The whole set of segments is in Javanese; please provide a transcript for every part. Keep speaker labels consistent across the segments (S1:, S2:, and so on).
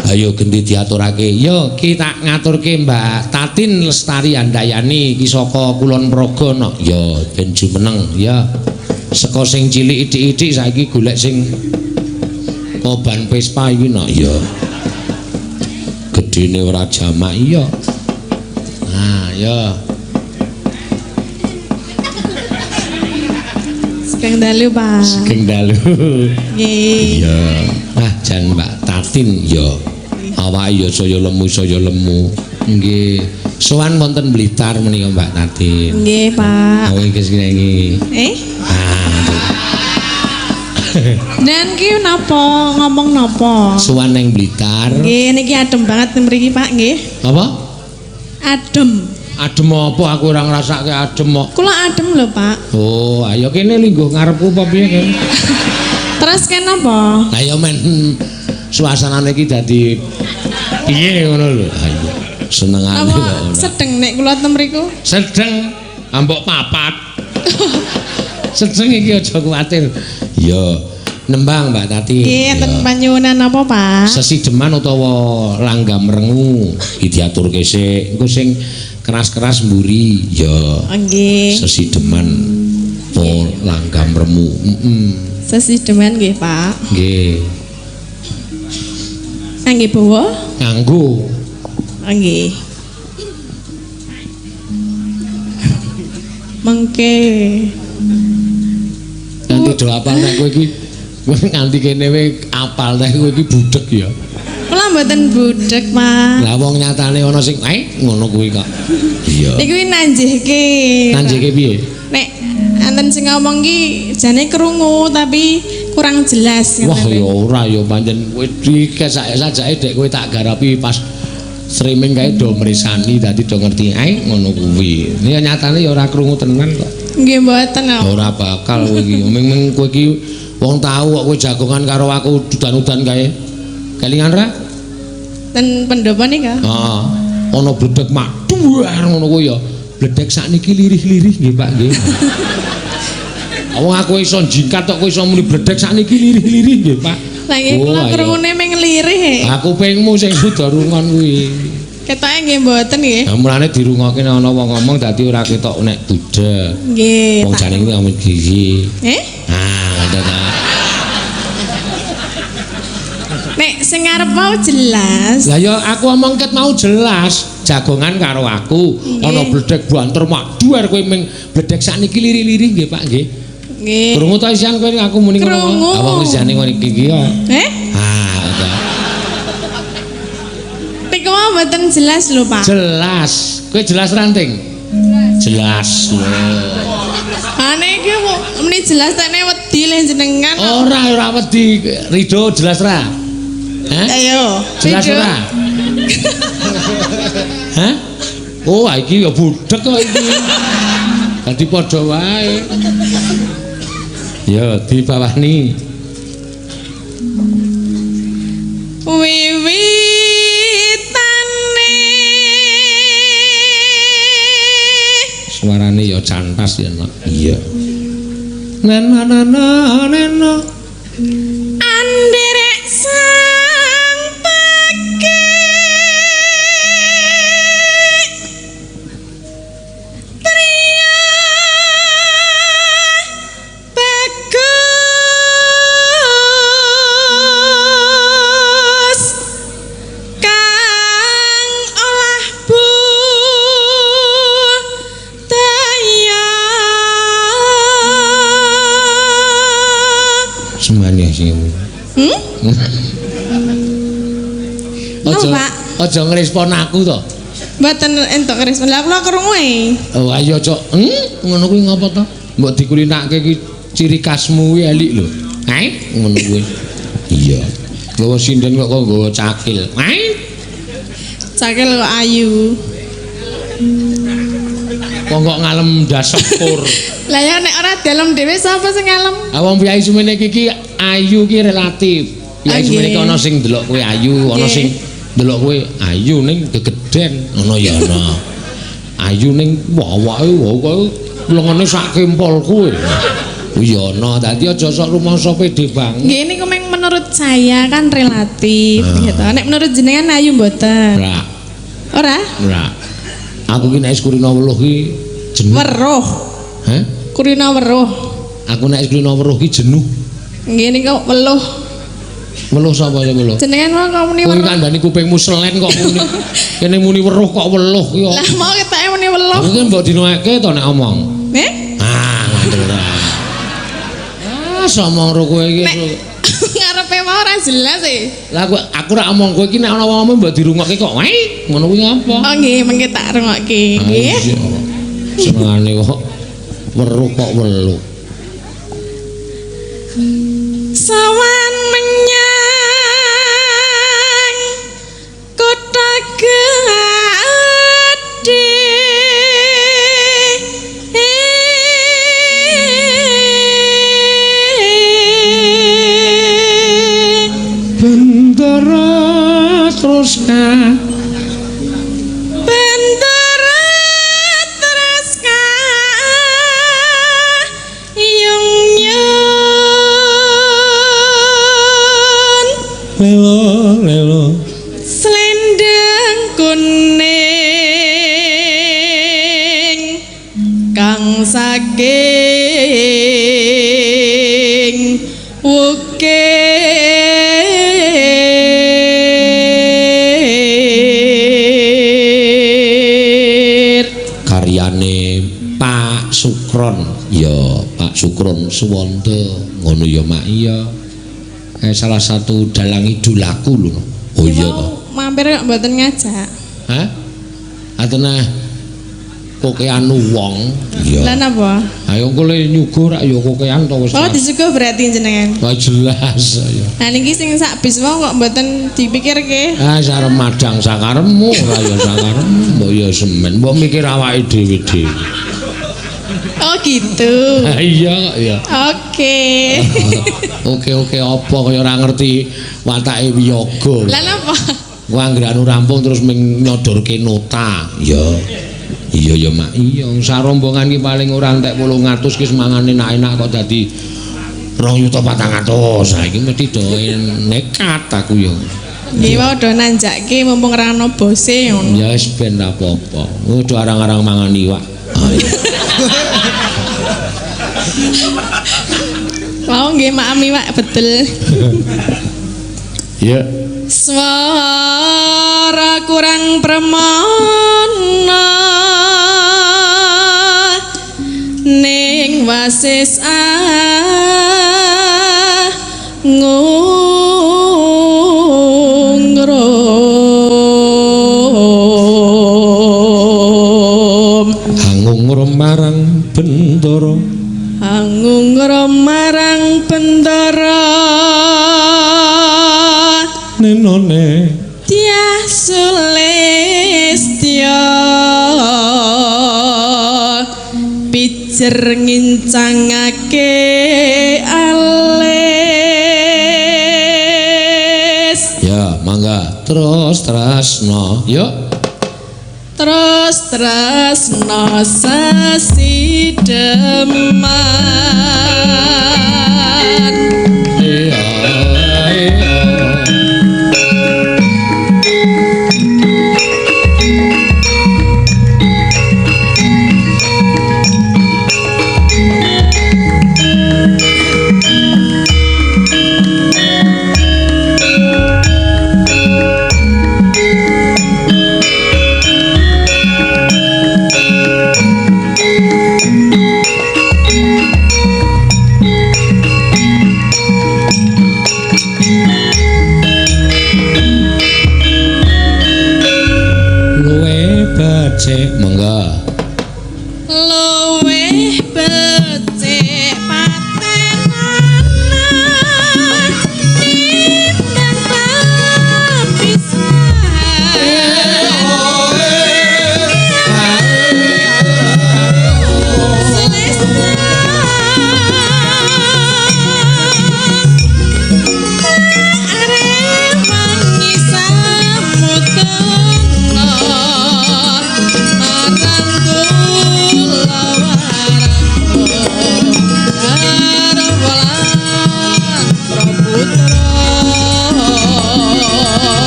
S1: Ayo genti diaturake. Yo ki tak ngaturke Mbak Tatin Lestari Handayani iki saka Kulon Progo no. Ya ben jumeneng ya. Saka sing cilik ithik-ithik saiki golek sing koban Vespa iki no. Ya. Gedene ora jamak iya. Nah, ya.
S2: Sugeng dalu, Pak.
S1: Sugeng dalu.
S2: Nggih.
S1: Iya. Ah, jan Mbak Tatin ya. Awake ya saya lemu saya lemu. Nggih. Sowan wonten Blitar menika Mbak Tatin.
S2: Nggih, Pak.
S1: Awake iki iki.
S2: Eh?
S1: Ah.
S2: Dan ki napa ngomong napa?
S1: Sowan ning Blitar.
S2: Nggih, niki adem banget mriki, Pak, nggih.
S1: Apa?
S2: Adem.
S1: Adem apa aku ora ngrasake adem kok.
S2: Kula adem lho, Pak.
S1: Oh, ayo kene lingguh ngarepku apa piye kene?
S2: Terus kenapa?
S1: Lah ya men suasanane iki dadi piye ngono lho. Ayo senengane
S2: Apa
S1: kok ora.
S2: sedeng nek kula ten mriku?
S1: Sedeng ambok papat. Sedeng iki aja kuwatir. Ya, nembang Mbak Tati.
S2: Nggih, enten panyuwunan apa, Pak?
S1: Sesideman utawa langgam rengu iki diaturke sik. Engko sing keras-keras mburi ya.
S2: Nggih.
S1: Sesideman po langgam remu. Heeh.
S2: Sesideman nggih, Pak.
S1: Nggih.
S2: Ngangge bawa?
S1: Nganggo.
S2: Nggih. Mengke.
S1: Nganti do apal nek kowe iki nganti kene we apal nek kowe iki budheg ya.
S2: Kula mboten budheg, Pak.
S1: Lah wong nyatane ana sing ngono kuwi kok. Iya.
S2: Niku nanjihke.
S1: Nanjihke piye?
S2: Nek enten sing ngomong ki jane krungu tapi kurang jelas.
S1: Wah ya ora ya pancen kowe iki sajake dek kowe tak garapi pas streaming kae do mresani dadi do ngerti ngono kuwi. Ya nyatane ya ora krungu tenan kok.
S2: Nggih mboten kok.
S1: Ora bakal kowe iki. Ming kowe iki wong tau kok kowe jagongan karo aku udan-udan kae. Kelingan ra?
S2: Ten pendopo nika.
S1: Heeh. Ana bledek mak duar ngono kuwi ya. Bledek sakniki lirih-lirih nggih Pak nggih. Wong aku iso jingkat kok kowe iso muni bledek sakniki lirih-lirih nggih Pak.
S2: Lah nggih kula krungune ming lirih.
S1: Aku pengmu sing kudu rungon kuwi.
S2: Ketoke nggih mboten nggih.
S1: Lah mulane dirungokke nek ana wong ngomong dadi ora ketok nek budheg.
S2: Nggih.
S1: Wong jane kuwi ngomong gigi.
S2: Eh?
S1: Ah, ngono ta.
S2: Nek sing ngarep mau jelas.
S1: Lah ya aku omong ket mau jelas, jagongan karo aku. Ana bledek banter mak duar kowe ming bledek sakniki liri-liri nggih Pak nggih.
S2: Nggih.
S1: Krungu ta isian kowe aku muni
S2: ngono.
S1: Ah wong isane ngono iki iki ya.
S2: Eh?
S1: Ah, ta.
S2: Niku mau mboten jelas lho, Pak.
S1: Jelas. Kowe jelas ranting? Jelas.
S2: Ah niki muni jelas tekne wedi le jenengan.
S1: Ora ora wedi. Ridho jelas ra? Hah?
S2: Ayo.
S1: Jelas ora? Hah? Oh, iki ya budheg kok iki. Dadi padha wae. Ya, dibawani.
S2: Wiwitane
S1: suarane ya cantas ya, Nak. Iya. Nena nena nena
S2: anderek sang peke pria bagus kang olah budaya.
S1: Semuanya sing
S2: Aja,
S1: aja ngrespon aku to.
S2: Mboten entuk ngrespon. Lah kula krungu e.
S1: Oh ayo aja. Ngono kuwi ngopo to? Mbok dikulinake iki ciri khasmu kuwi elik lho. Ngono kuwi. Iya. Nggawa sinden kok kok nggawa cakil.
S2: Cakil kok ayu.
S1: Wong kok ngalem dasepur.
S2: Lah ya nek ora dalem dhewe sapa sing ngalem?
S1: Ah wong piyai semene iki ayu ki relatif. Piyai semene iki ana sing ndelok kowe ayu, ana sing ndelok kowe ayu ning gegeden, ngono ya ana. Ayu ning awake kowe lengene sak kempol kowe. Kuwi ana, dadi aja sok rumangsa pede banget.
S2: Nggih niku meng menurut saya kan relatif gitu. Nek menurut jenengan ayu mboten?
S1: Ora.
S2: Ora?
S1: Ora. Aku ki nek wis kulino weluh ki jenuh.
S2: Weruh.
S1: Hah?
S2: Kulino weruh.
S1: Aku nek wis kulino weruh ki jenuh.
S2: Nggih niku weluh.
S1: Weluh sapa sing weluh?
S2: Jenengan mau kok muni
S1: Kowe
S2: weruh.
S1: kandhani kupingmu selen kok muni. Kene muni weruh kok weluh ki kok.
S2: Lah mau ketake muni weluh.
S1: Aku ki mbok dinoake to nek omong.
S2: Eh?
S1: Ah, ngandel ora. Ah, somong ro kowe iki.
S2: Nek ngarepe mau ora jelas e.
S1: Lah aku ora omong kowe iki nek ana wong omong mbok dirungokke kok. Wai, ngono kuwi ngapa?
S2: Oh nggih, mengke tak rungokke nggih.
S1: Senengane kok weruh kok weluh.
S2: Sawan menyang kota gedhe.
S1: Bendara terus ka
S2: Bendera terus ka yung nyun
S1: lelo lelo
S2: selendang kuning kang saking wukir.
S1: Karyane Pak Sukron. Ya, Pak Sukron Suwanda. Ngono ya, Mak. Iya. Salah satu dalang idolaku lho. Oh iya to.
S2: Mampir kok mboten ngajak.
S1: Hah? Atenah kokean wong. Iya.
S2: Lah napa?
S1: Ayo engko le nyuguh rak ya kokean to wis.
S2: Oh disuguh berarti jenengan.
S1: Wah jelas ya.
S2: Nah niki sing sak bis wong kok mboten dipikirke.
S1: Ah sarem madang sakarepmu ora ya sakarepmu, mbok ya semen, mbok mikir awake dhewe-dhewe.
S2: Oh gitu.
S1: Iya kok ya.
S2: Oke.
S1: Oke oke apa kaya ora ngerti watake wiyaga.
S2: Lah napa?
S1: Ku anggere anu rampung terus ming nyodorke nota. Iya. Iya ya Mak. Iya, sarombongan ki paling ora entek 800 ki mangane enak-enak kok dadi 2.400.000. Ha iki mesti do nekat aku ya.
S2: Nggih wae do nanjake mumpung ora ana bose ngono.
S1: Ya wis ben ra apa-apa. Do arang-arang mangan iwak. Ah iya.
S2: Mau nggih maem iwak betul.
S1: Iya.
S2: Swara kurang premana ning wasis angungrum.
S1: Angungrum marang Bendara.
S2: Angungrum marang Bendara.
S1: Nenone
S2: Dyah Sulistya pijer ngincangake alis.
S1: Ya, mangga terus tresno. Yuk.
S2: Terus tresno sesideman.
S1: Iya, iya.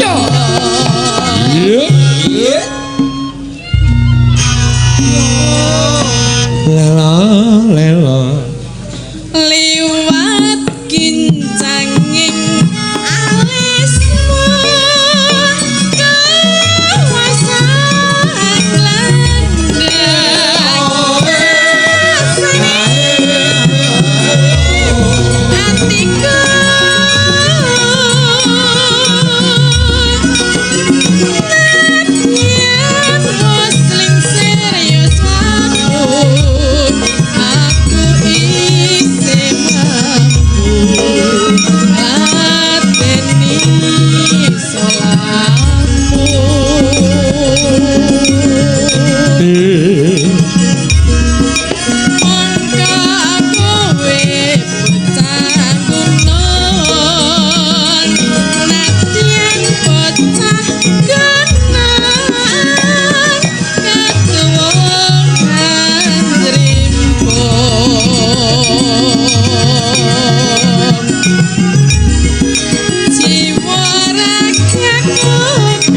S1: Yo. Iya. Lela lela
S2: liwat kincanging alismu kawasa klandang atiku nadyan muslim serius aku isih mampu mateni salahmu. Mongko kowe bocah gunung, nadyan bocah gunung, ketuwung rimpung. Jiwa ragaku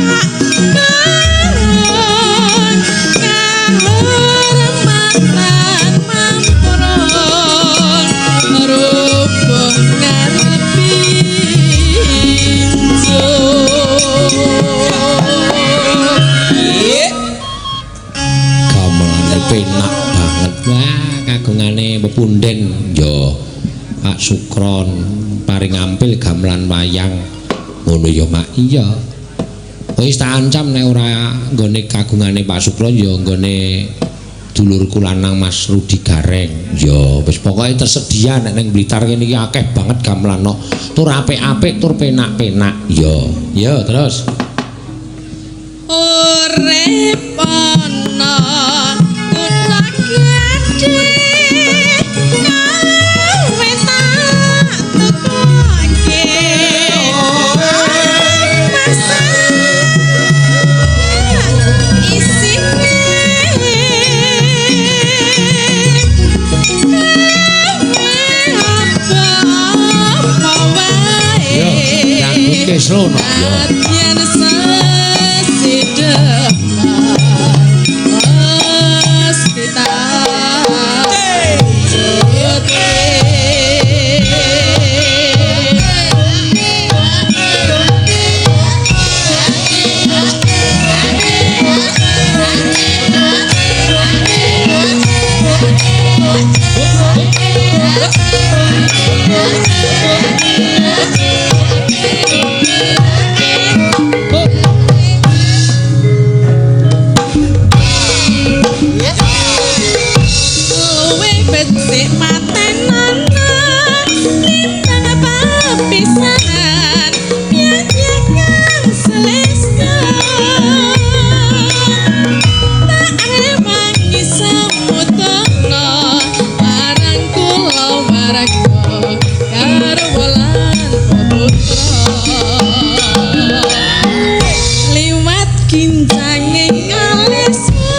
S2: tak karun, kahormatan mamprun, rubuh ngarepi injur.
S1: Gamelane penak banget. Wah, kagungane pepunden yo Pak Sukron paring ampil gamelan wayang. Ngono ya, Mak. Iya. Wis tak ancam nek ora nggone kagungane Pak Sukron ya nggone dulurku lanang Mas Rudi Gareng. Ya wis pokoke tersedia nek ning Blitar kene iki akeh banget gamelan no. Tur apik-apik tur penak-penak. Ya. Ya, terus.
S2: Urip ana kutha gedhe kowe tak tukoke masak isine kowe apa-apa wae.
S1: Yo, dangdut keslo no. Yo.
S2: Nadyan sesideman mesti tak wujudke. Luwih becik matenana timbang papisahan piye kang seleska tak rewangi samudana marang kula warga garwa lan putra liwat kincanging alismu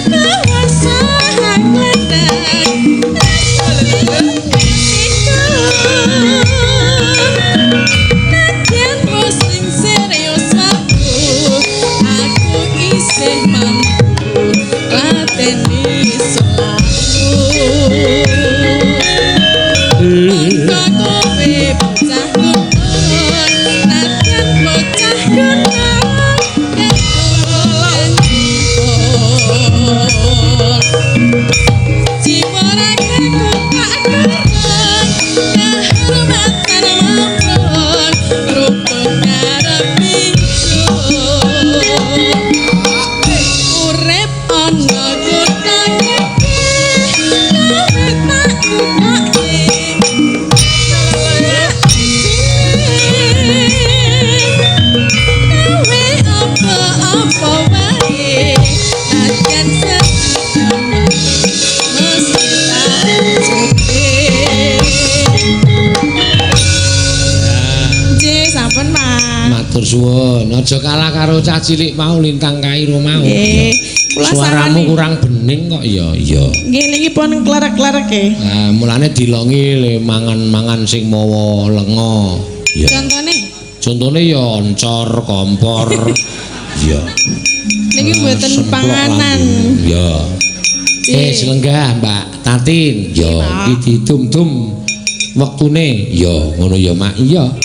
S2: kawasa klandang nadyan muslim serius aku isih mampu lateni salahmu. Mongko kowe bocah gunung, nadyan bocah gunung, ketuwung jiwa ragaku tak kurang, kahormatan mamprun, rupuk ngarep ingsun. Urip ana kutha gedhe kowe tak tukoke kowe apa-apa wae nadyan sesideman mesti tak wujudke. Nggih, sampun, Pak.
S1: Matur suwun. Aja kalah karo cah cilik mau lintang kairo mau.
S2: Nggih. Kula
S1: Suaramu
S2: sarani.
S1: kurang bening kok ya. Iya.
S2: Nggih niki pun klerek-klerek e.
S1: Nah, mulane dilongi le mangan-mangan sing mawa lenga. Ya.
S2: Contone?
S1: Contone ya oncor, kompor. Iya.
S2: Niki mboten
S1: Semplok
S2: panganan.
S1: lambene. Ya.
S2: Cik.
S1: Eh, lenggah Mbak Tatin. Ya,
S2: Pak.
S1: iki didum-dum wektune. Ya, ngono ya, Mak. Iya.